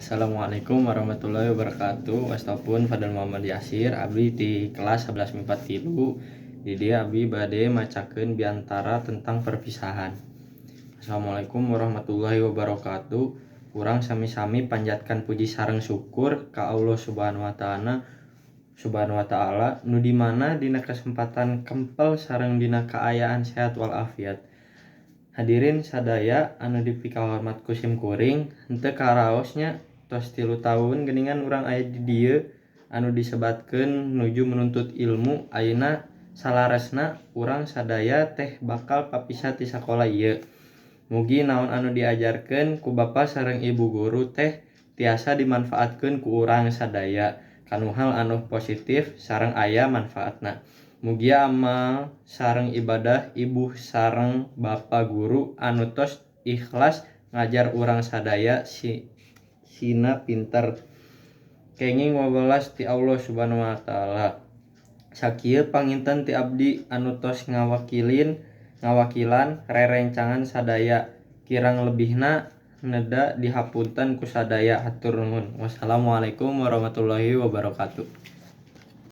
Assalamualaikum warahmatullahi wabarakatuh. Wasta pun Fadel Muhammad Yasir, abdi di kelas 11 MIPA 3. Di dieu abdi bade macakeun biantara tentang perpisahan. Assalamualaikum warahmatullahi wabarakatuh. Urang sami-sami panjatkan puji sareng syukur ka Allah Subhanahu wa Ta'ala, Subhanahu wa Ta'ala, nu di mana dina kesempatan kempel sareng dina kaayaan sehat walafiat. Hadirin sadaya anu dipikahormat ku sim kuring, henteu karaos nya, tos 3 taun geuningan urang aya di dieu anu disebatkeun nuju menuntut ilmu. Ayeuna salaresna urang sadaya teh bakal papisah ti sakola ieu. Mugi naon anu diajarkeun ku bapa sareng ibu guru teh tiasa dimanfaatkeun ku urang sadaya kanu hal anu positif sareng aya manfaatna. Mugia amal sareng ibadah ibu sareng bapa guru anu tos ikhlas ngajar urang sadaya sina pinter kenging wewelas ti Allah Subhanahu wa Ta'ala. Sakieu panginten ti abdi anu tos ngawakilan rerencangan sadaya, kirang lebihna neda dihapunten ku sadaya. Hatur nuhun, wassalamualaikum warahmatullahi wabarakatuh.